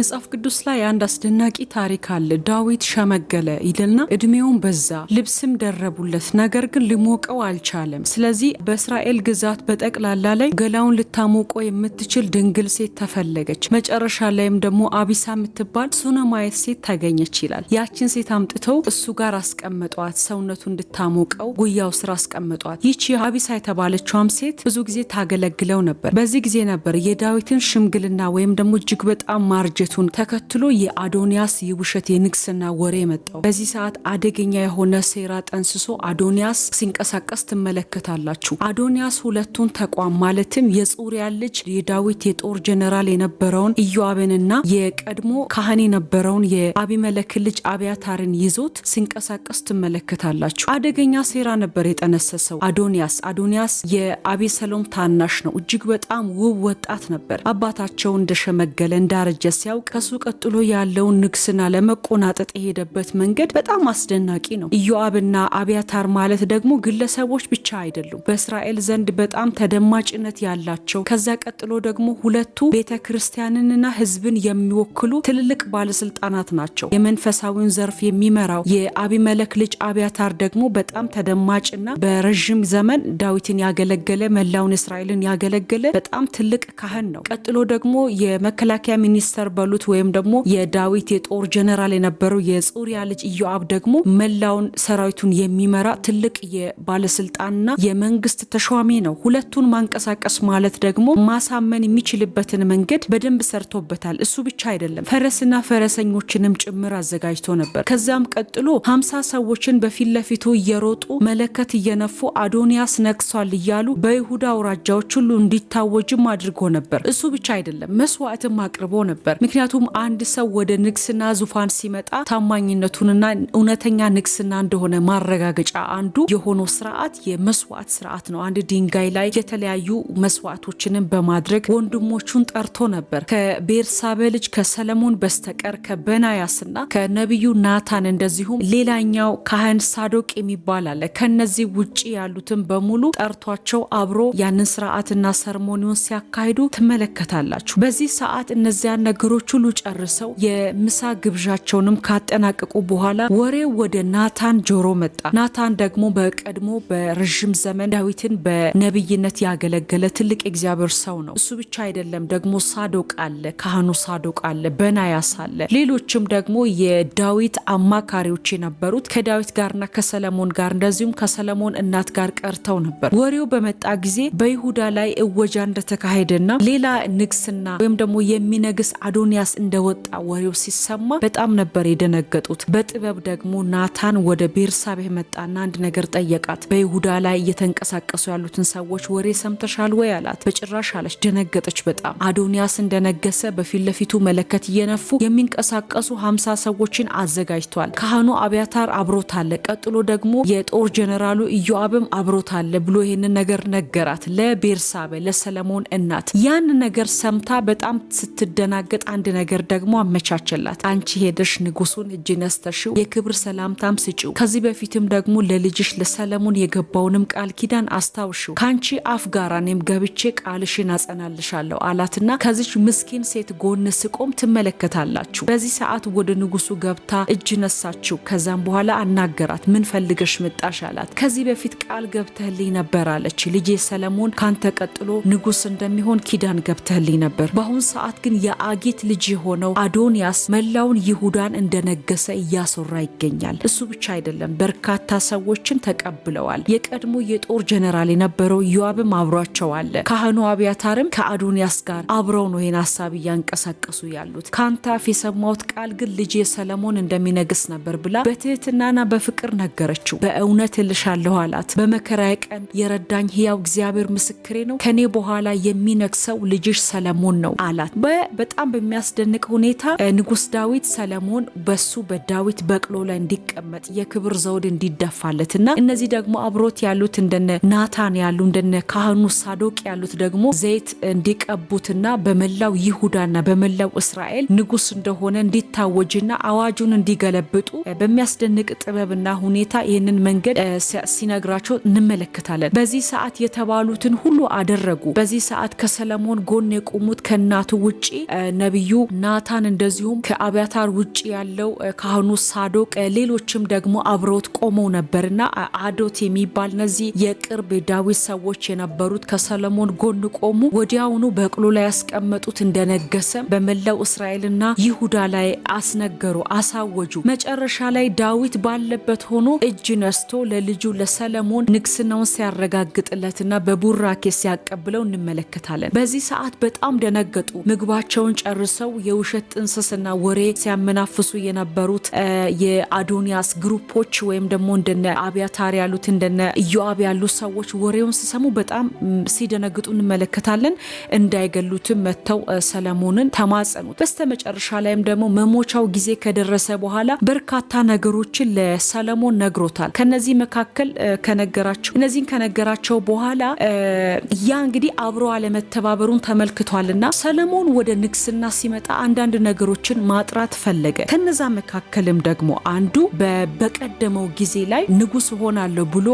መጽሐፍ ቅዱስ ላይ አንድ አስደናቂ ታሪክ አለ። ዳዊት ሸመገለ ይልና እድሜውን በዛ፣ ልብስም ደረቡለት፣ ነገር ግን ሊሞቀው አልቻለም። ስለዚህ በእስራኤል ግዛት በጠቅላላ ላይ ገላውን ልታሞቀው የምትችል ድንግል ሴት ተፈለገች። መጨረሻ ላይም ደግሞ አቢሳ የምትባል ሱነማየት ሴት ተገኘች ይላል። ያችን ሴት አምጥተው እሱ ጋር አስቀመጧት፣ ሰውነቱ እንድታሞቀው ጉያው ስር አስቀመጧት። ይቺ አቢሳ የተባለችዋም ሴት ብዙ ጊዜ ታገለግለው ነበር። በዚህ ጊዜ ነበር የዳዊትን ሽምግልና ወይም ደግሞ እጅግ በጣም ማርጀቱን ተከትሎ የአዶንያስ የውሸት የንግስና ወሬ መጣው። በዚህ ሰዓት አደገኛ የሆነ ሴራ ጠንስሶ አዶንያስ ሲንቀሳቀስ ትመለከታላችሁ። አዶንያስ ሁለቱን ተቋም ማለትም የጹሪያ ልጅ የዳዊት የጦር ጀነራል የነበረውን ኢዮአብንና የቀድሞ ካህን የነበረውን የአቢመለክን ልጅ አብያታርን ይዞት ሲንቀሳቀስ ትመለከታላችሁ። አደገኛ ሴራ ነበር የጠነሰሰው አዶንያስ። አዶንያስ የአቤሰሎም ታናሽ ነው። እጅግ በጣም ውብ ወጣት ነበር። አባታቸው እንደሸመገለ እንዳረጀ ሲያውቅ ከሱ ቀጥሎ ያለውን ንግስና ለመቆናጠጥ የሄደበት መንገድ በጣም አስደናቂ ነው። ኢዮአብና አብያታር ማለት ደግሞ ግለሰቦች ብቻ አይደሉም። በእስራኤል ዘንድ በጣም ተደማጭነት ያላቸው፣ ከዛ ቀጥሎ ደግሞ ሁለቱ ቤተ ክርስቲያንንና ሕዝብን የሚወክሉ ትልልቅ ባለስልጣናት ናቸው። የመንፈሳዊውን ዘርፍ የሚመራው የአቢመለክ ልጅ አብያታር ደግሞ በጣም ተደማጭና በረዥም ዘመን ዳዊትን ያገለገለ፣ መላውን እስራኤልን ያገለገለ በጣም ትልቅ ካህን ነው። ቀጥሎ ደግሞ የመከላከያ ሚኒስተር በሉት ወይም ደግሞ የዳዊት የጦር ጀነራል የነበረው የጹሪያ ልጅ ኢዮአብ ደግሞ መላውን ሰራዊቱን የሚመራ ትልቅ የባለስልጣንና የመንግስት ተሿሚ ነው። ሁለቱን ማንቀሳቀስ ማለት ደግሞ ማሳመን የሚችልበትን መንገድ በደንብ ሰርቶበታል። እሱ ብቻ አይደለም፣ ፈረስና ፈረሰኞችንም ጭምር አዘጋጅቶ ነበር። ከዛም ቀጥሎ 50 ሰዎችን በፊት ለፊቱ እየሮጡ መለከት እየነፉ አዶንያስ ነግሷል እያሉ በይሁዳ አውራጃዎች ሁሉ እንዲታወጅም አድርጎ ነበር። እሱ ብቻ አይደለም፣ መስዋዕትም አቅርቦ ነበር። ምክንያቱም አንድ ሰው ወደ ንግስና ዙፋን ሲመጣ ታማኝነቱንና እውነተኛ ንግስና እንደሆነ ማረጋገጫ አንዱ የሆነው ስርዓት የመስዋዕት ስርዓት ነው። አንድ ድንጋይ ላይ የተለያዩ መስዋዕቶችንም በማድረግ ወንድሞቹን ጠርቶ ነበር። ከቤርሳቤ ልጅ ከሰለሞን በስተቀር ከበናያስና ከነቢዩ ናታን እንደዚሁም ሌላኛው ካህን ሳዶቅ የሚባል አለ። ከነዚህ ውጪ ያሉትን በሙሉ ጠርቷቸው አብሮ ያንን ስርዓትና ሰርሞኒውን ሲያካሂዱ ትመለከታላችሁ። በዚህ ሰዓት እነዚያን ነገሮች ሁሉ ጨርሰው የምሳ ግብዣቸውንም ካጠናቀቁ በኋላ ወሬው ወደ ናታን ጆሮ መጣ። ናታን ደግሞ በቀድሞ በረዥም ዘመን ዳዊትን በነቢይነት ያገለገለ ትልቅ የእግዚአብሔር ሰው ነው። እሱ ብቻ አይደለም፣ ደግሞ ሳዶቅ አለ፣ ካህኑ ሳዶቅ አለ፣ በናያስ አለ፣ ሌሎችም ደግሞ የዳዊት አማካሪዎች የነበሩት ከዳዊት ጋርና ከሰለሞን ጋር እንደዚሁም ከሰለሞን እናት ጋር ቀርተው ነበር። ወሬው በመጣ ጊዜ በይሁዳ ላይ እወጃ እንደተካሄደና ሌላ ንግስና ወይም ደግሞ የሚነግስ አዶንያስ እንደወጣ ወሬው ሲሰማ በጣም ነበር የደነገጡት። በጥበብ ደግሞ ናታን ወደ ቤርሳቤህ መጣና አንድ ነገር ጠየቃት። በይሁዳ ላይ እየተንቀሳቀሱ ያሉትን ሰዎች ወሬ ሰምተሻል ወይ አላት። በጭራሽ አለች። ደነገጠች በጣም። አዶንያስ እንደነገሰ በፊት ለፊቱ መለከት እየነፉ የሚንቀሳቀሱ 50 ሰዎችን አዘጋጅቷል። ካህኑ አብያታር አብሮታለ። ቀጥሎ ደግሞ የጦር ጀነራሉ ኢዮአብም አብሮታለ ብሎ ይህንን ነገር ነገራት ለቤርሳቤ ለሰለሞን እናት። ያን ነገር ሰምታ በጣም ስትደናገጥ አንድ ነገር ደግሞ አመቻቸላት። አንቺ ሄደሽ ንጉሱን እጅ ነስተሽው የክብር ሰላምታም ስጪው፣ ከዚህ በፊትም ደግሞ ለልጅሽ ለሰለሞን የገባውንም ቃል ኪዳን አስታውሽው፣ ከአንቺ አፍ ጋር እኔም ገብቼ ቃልሽን አጸናልሻለሁ አላትና ከዚች ምስኪን ሴት ጎን ስቆም ትመለከታላችሁ። በዚህ ሰዓት ወደ ንጉሱ ገብታ እጅ ነሳችው። ከዛም በኋላ አናገራት። ምን ፈልገሽ መጣሽ አላት። ከዚህ በፊት ቃል ገብተህልኝ ነበር አለች። ልጄ ሰለሞን ካንተ ቀጥሎ ንጉስ እንደሚሆን ኪዳን ገብተህልኝ ነበር። በአሁን ሰዓት ግን የአጊት ልጅ የሆነው አዶንያስ መላውን ይሁዳን እንደነገሰ እያስወራ ይገኛል። እሱ ብቻ አይደለም፣ በርካታ ሰዎችን ተቀብለዋል። የቀድሞ የጦር ጀነራል የነበረው ኢዮአብም አብሯቸው አለ። ካህኑ አብያታርም ከአዶንያስ ጋር አብረው ነው ይህን ሀሳብ እያንቀሳቀሱ ያሉት። ካንተ አፍ የሰማሁት ቃል ግን ልጄ ሰለሞን እንደሚነግስ ነበር ብላ በትህትናና በፍቅር ነገረችው። በእውነት እልሻለሁ አላት፣ በመከራዬ ቀን የረዳኝ ሕያው እግዚአብሔር ምስክሬ ነው፣ ከኔ በኋላ የሚነግሰው ልጅሽ ሰለሞን ነው አላት። በጣም በሚያስደንቅ ሁኔታ ንጉስ ዳዊት ሰለሞን በሱ በዳዊት በቅሎ ላይ እንዲቀመጥ የክብር ዘውድ እንዲደፋለትና እነዚህ ደግሞ አብሮት ያሉት እንደነ ናታን ያሉ እንደነ ካህኑ ሳዶቅ ያሉት ደግሞ ዘይት እንዲቀቡትና በመላው ይሁዳና በመላው እስራኤል ንጉስ እንደሆነ እንዲታወጅና አዋጁን እንዲገለብጡ በሚያስደንቅ ጥበብና ሁኔታ ይህንን መንገድ ሲነግራቸው እንመለከታለን። በዚህ ሰዓት የተባሉትን ሁሉ አደረጉ። በዚህ ሰዓት ከሰለሞን ጎን የቆሙት ከእናቱ ውጪ ነቢዩ ነቢዩ ናታን፣ እንደዚሁም ከአብያታር ውጭ ያለው ካህኑ ሳዶቅ፣ ሌሎችም ደግሞ አብረውት ቆመው ነበርና አዶት የሚባል እነዚህ የቅርብ የዳዊት ሰዎች የነበሩት ከሰለሞን ጎን ቆሙ። ወዲያውኑ በቅሎ ላይ ያስቀመጡት እንደነገሰ በመላው እስራኤልና ይሁዳ ላይ አስነገሩ፣ አሳወጁ። መጨረሻ ላይ ዳዊት ባለበት ሆኖ እጅ ነስቶ ለልጁ ለሰለሞን ንግስናውን ሲያረጋግጥለትና በቡራኬ ሲያቀብለው እንመለከታለን። በዚህ ሰዓት በጣም ደነገጡ። ምግባቸውን ጨርሰው የውሸት ጥንስስና ወሬ ሲያመናፍሱ የነበሩት የአዶንያስ group ኦች ወይም ደግሞ እንደነ አብያታር ያሉት፣ እንደነ ኢዮአብ ያሉ ሰዎች ወሬውን ሲሰሙ በጣም ሲደነግጡ እንመለከታለን። እንዳይገሉትም መጥተው ሰለሞንን ተማጸኑት። በስተመጨረሻ ላይም ደግሞ መሞቻው ጊዜ ከደረሰ በኋላ በርካታ ነገሮችን ለሰለሞን ነግሮታል። ከነዚህ መካከል ከነገራቸው እነዚህን ከነገራቸው በኋላ ያ እንግዲህ አብሮ አለመተባበሩን ተመልክቷልና ሰለሞን ወደ ንግስና ሲመጣ አንዳንድ ነገሮችን ማጥራት ፈለገ። ከነዛ መካከልም ደግሞ አንዱ በቀደመው ጊዜ ላይ ንጉስ ሆናለሁ ብሎ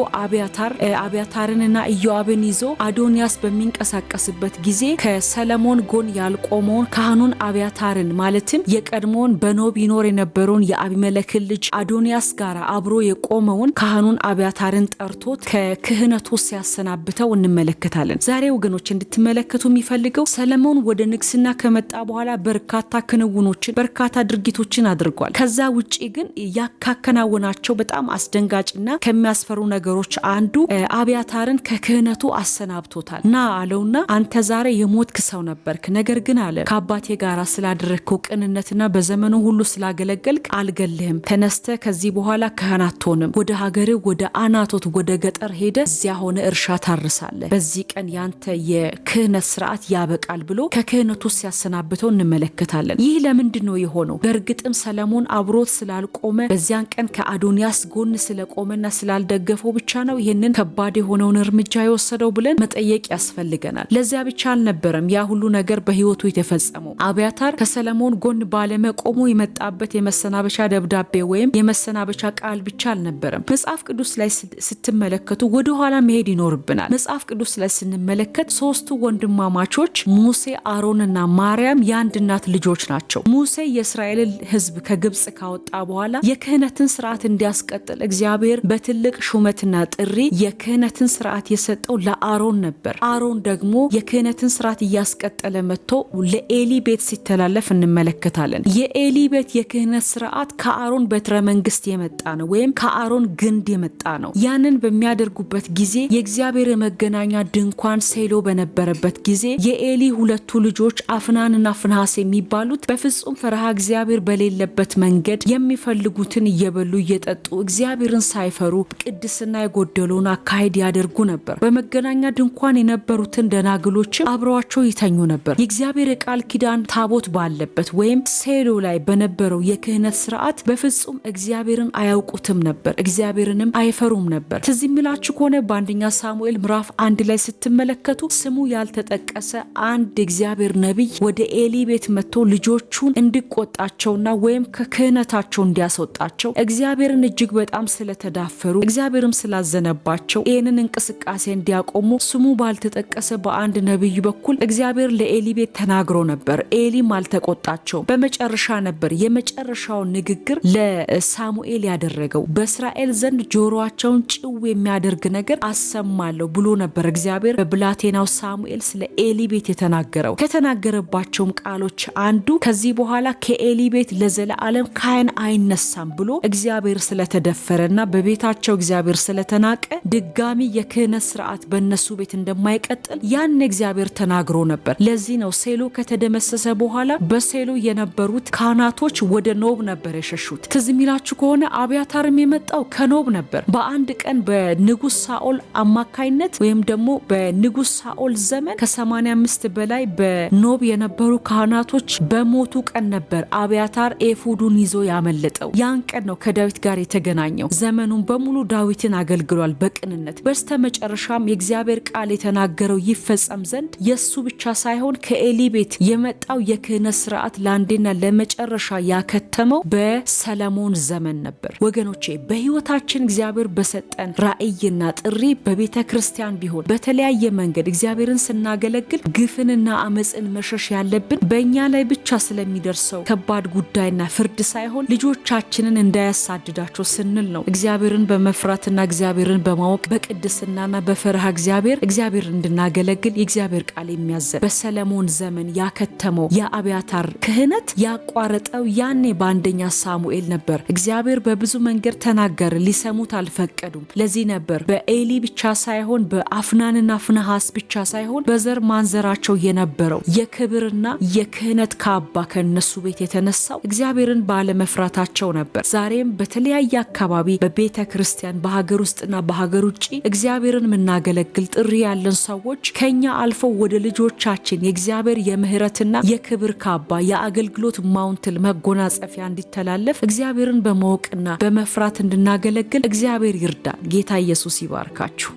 አብያታርንና ኢዮአብን ይዞ አዶንያስ በሚንቀሳቀስበት ጊዜ ከሰለሞን ጎን ያልቆመውን ካህኑን አብያታርን፣ ማለትም የቀድሞውን በኖብ ይኖር የነበረውን የአቢመለክን ልጅ አዶንያስ ጋር አብሮ የቆመውን ካህኑን አብያታርን ጠርቶት ከክህነቱ ሲያሰናብተው እንመለከታለን። ዛሬ ወገኖች እንድትመለከቱ የሚፈልገው ሰለሞን ወደ ንግስና ከመጣ በኋላ በርካታ ክንውኖችን፣ በርካታ ድርጊቶችን አድርጓል። ከዛ ውጪ ግን ያካከናወናቸው በጣም አስደንጋጭና ከሚያስፈሩ ነገሮች አንዱ አብያታርን ከክህነቱ አሰናብቶታል። ና አለውና አንተ ዛሬ የሞትክ ሰው ነበርክ፣ ነገር ግን አለ ከአባቴ ጋር ስላደረግከው ቅንነትና በዘመኑ ሁሉ ስላገለገልክ አልገልህም። ተነስተ ከዚህ በኋላ ካህን አትሆንም። ወደ ሀገርህ ወደ አናቶት ወደ ገጠር ሄደ እዚያ ሆነ እርሻ ታርሳለህ። በዚህ ቀን ያንተ የክህነት ስርዓት ያበቃል ብሎ ከክህነቱ ሲያሰናብተው እንመለከታለን። ይህ ለምንድን ነው የሆነው? በእርግጥም ሰለሞን አብሮት ስላልቆመ፣ በዚያን ቀን ከአዶንያስ ጎን ስለቆመና ስላልደገፈው ብቻ ነው ይህንን ከባድ የሆነውን እርምጃ የወሰደው ብለን መጠየቅ ያስፈልገናል። ለዚያ ብቻ አልነበረም ያ ሁሉ ነገር በህይወቱ የተፈጸመው። አብያታር ከሰለሞን ጎን ባለመቆሙ የመጣበት የመሰናበቻ ደብዳቤ ወይም የመሰናበቻ ቃል ብቻ አልነበረም። መጽሐፍ ቅዱስ ላይ ስትመለከቱ ወደኋላ መሄድ ይኖርብናል። መጽሐፍ ቅዱስ ላይ ስንመለከት ሶስቱ ወንድማማቾች ሙሴ፣ አሮንና ማርያም የአንድ እናት ልጆች ናቸው። ሙሴ የእስራኤልን ሕዝብ ከግብፅ ካወጣ በኋላ የክህነትን ስርዓት እንዲያስቀጥል እግዚአብሔር በትልቅ ሹመትና ጥሪ የክህነትን ስርዓት የሰጠው ለአሮን ነበር። አሮን ደግሞ የክህነትን ስርዓት እያስቀጠለ መጥቶ ለኤሊ ቤት ሲተላለፍ እንመለከታለን። የኤሊ ቤት የክህነት ስርዓት ከአሮን በትረ መንግስት የመጣ ነው፣ ወይም ከአሮን ግንድ የመጣ ነው። ያንን በሚያደርጉበት ጊዜ የእግዚአብሔር የመገናኛ ድንኳን ሴሎ በነበረበት ጊዜ የኤሊ ሁለቱ ልጆች አፍናንና ፍንሐስ የሚባሉት በፍጹም ፈሪሃ እግዚአብሔር በሌለበት መንገድ የሚፈልጉትን እየበሉ እየጠጡ እግዚአብሔርን ሳይፈሩ ቅድስና የጎደለውን አካሄድ ያደርጉ ነበር። በመገናኛ ድንኳን የነበሩትን ደናግሎችም አብረዋቸው ይተኙ ነበር። የእግዚአብሔር የቃል ኪዳን ታቦት ባለበት ወይም ሴሎ ላይ በነበረው የክህነት ስርዓት በፍጹም እግዚአብሔርን አያውቁትም ነበር፣ እግዚአብሔርንም አይፈሩም ነበር። ትዝ የሚላችሁ ከሆነ በአንደኛ ሳሙኤል ምዕራፍ 1 ላይ ስትመለከቱ ስሙ ያልተጠቀሰ አንድ የእግዚአብሔር ነቢይ ወደ ኤሊ ቤት መጥቶ ልጆቹን እንዲቆጣቸውና ወይም ከክህነታቸው እንዲያስወጣቸው እግዚአብሔርን እጅግ በጣም ስለተዳፈሩ እግዚአብሔርም ስላዘነባቸው ይህንን እንቅስቃሴ እንዲያቆሙ ስሙ ባልተጠቀሰ በአንድ ነቢይ በኩል እግዚአብሔር ለኤሊ ቤት ተናግሮ ነበር። ኤሊም አልተቆጣቸውም። በመጨረሻ ነበር የመጨረሻውን ንግግር ለሳሙኤል ያደረገው። በእስራኤል ዘንድ ጆሮአቸውን ጭው የሚያደርግ ነገር አሰማለሁ ብሎ ነበር እግዚአብሔር በብላቴናው ሳሙኤል ስለ ኤሊ ቤት የተናገረው። ከተናገረባቸውም ቃሎች አንዱ ከዚህ በኋላ ከኤሊ ቤት ለዘለዓለም ካህን አይነሳም ብሎ እግዚአብሔር ስለተደፈረና በቤታቸው እግዚአብሔር ስለተናቀ ድጋሚ የክህነት ስርዓት በእነሱ ቤት እንደማይቀጥል ያን እግዚአብሔር ተናግሮ ነበር። ለዚህ ነው ሴሎ ከተደመሰሰ በኋላ በሴሎ የነበሩት ካህናቶች ወደ ኖብ ነበር የሸሹት። ትዝ የሚላችሁ ከሆነ አብያታርም የመጣው ከኖብ ነበር። በአንድ ቀን በንጉስ ሳኦል አማካይነት ወይም ደግሞ በንጉስ ሳኦል ዘመን ከ85 በላይ በኖብ የነበሩ ካህናቶች በሞቱ ቀን ነበር አብያታር ኤፉዱን ይዞ ያመለጠው። ያን ቀን ነው ከዳዊት ጋር የተገናኘው። ዘመኑን በሙሉ ዳዊትን አገልግሏል በቅንነት። በስተመጨረሻም የእግዚአብሔር ቃል የተናገረው ይፈጸም ዘንድ የእሱ ብቻ ሳይሆን ከኤሊ ቤት የመጣው የክህነት ስርዓት ለአንዴና ለመጨረሻ ያከተመው በሰለሞን ዘመን ነበር። ወገኖቼ፣ በህይወታችን እግዚአብሔር በሰጠን ራእይና ጥሪ በቤተ ክርስቲያን ቢሆን በተለያየ መንገድ እግዚአብሔርን ስናገለግል ግፍንና አመፅን መሸሽ ያለብን በእኛ ላይ ብቻ ስለሚደርሰው ከባድ ጉዳይና ፍርድ ሳይሆን ልጆቻችንን እንዳያሳድዳቸው ስንል ነው። እግዚአብሔርን በመፍራትና እግዚአብሔርን በማወቅ በቅድስናና በፈሪሃ እግዚአብሔር እግዚአብሔር እንድናገለግል የእግዚአብሔር ቃል የሚያዘን። በሰለሞን ዘመን ያከተመው የአብያታር ክህነት ያቋረጠው ያኔ በአንደኛ ሳሙኤል ነበር። እግዚአብሔር በብዙ መንገድ ተናገረ፣ ሊሰሙት አልፈቀዱም። ለዚህ ነበር በኤሊ ብቻ ሳይሆን፣ በአፍናንና ፍንሐስ ብቻ ሳይሆን፣ በዘር ማንዘራቸው የነበረው የክብርና የክህነት ካባ ከነሱ ቤት የተነሳው እግዚአብሔርን ባለመፍራታቸው ነበር። ዛሬም በተለያየ አካባቢ በቤተ ክርስቲያን፣ በሀገር ውስጥና በሀገር ውጭ እግዚአብሔርን የምናገለግል ጥሪ ያለን ሰዎች ከኛ አልፈው ወደ ልጆቻችን የእግዚአብሔር የምህረትና የክብር ካባ፣ የአገልግሎት ማውንትል መጎናጸፊያ እንዲተላለፍ እግዚአብሔርን በማወቅና በመፍራት እንድናገለግል እግዚአብሔር ይርዳን። ጌታ ኢየሱስ ይባርካችሁ።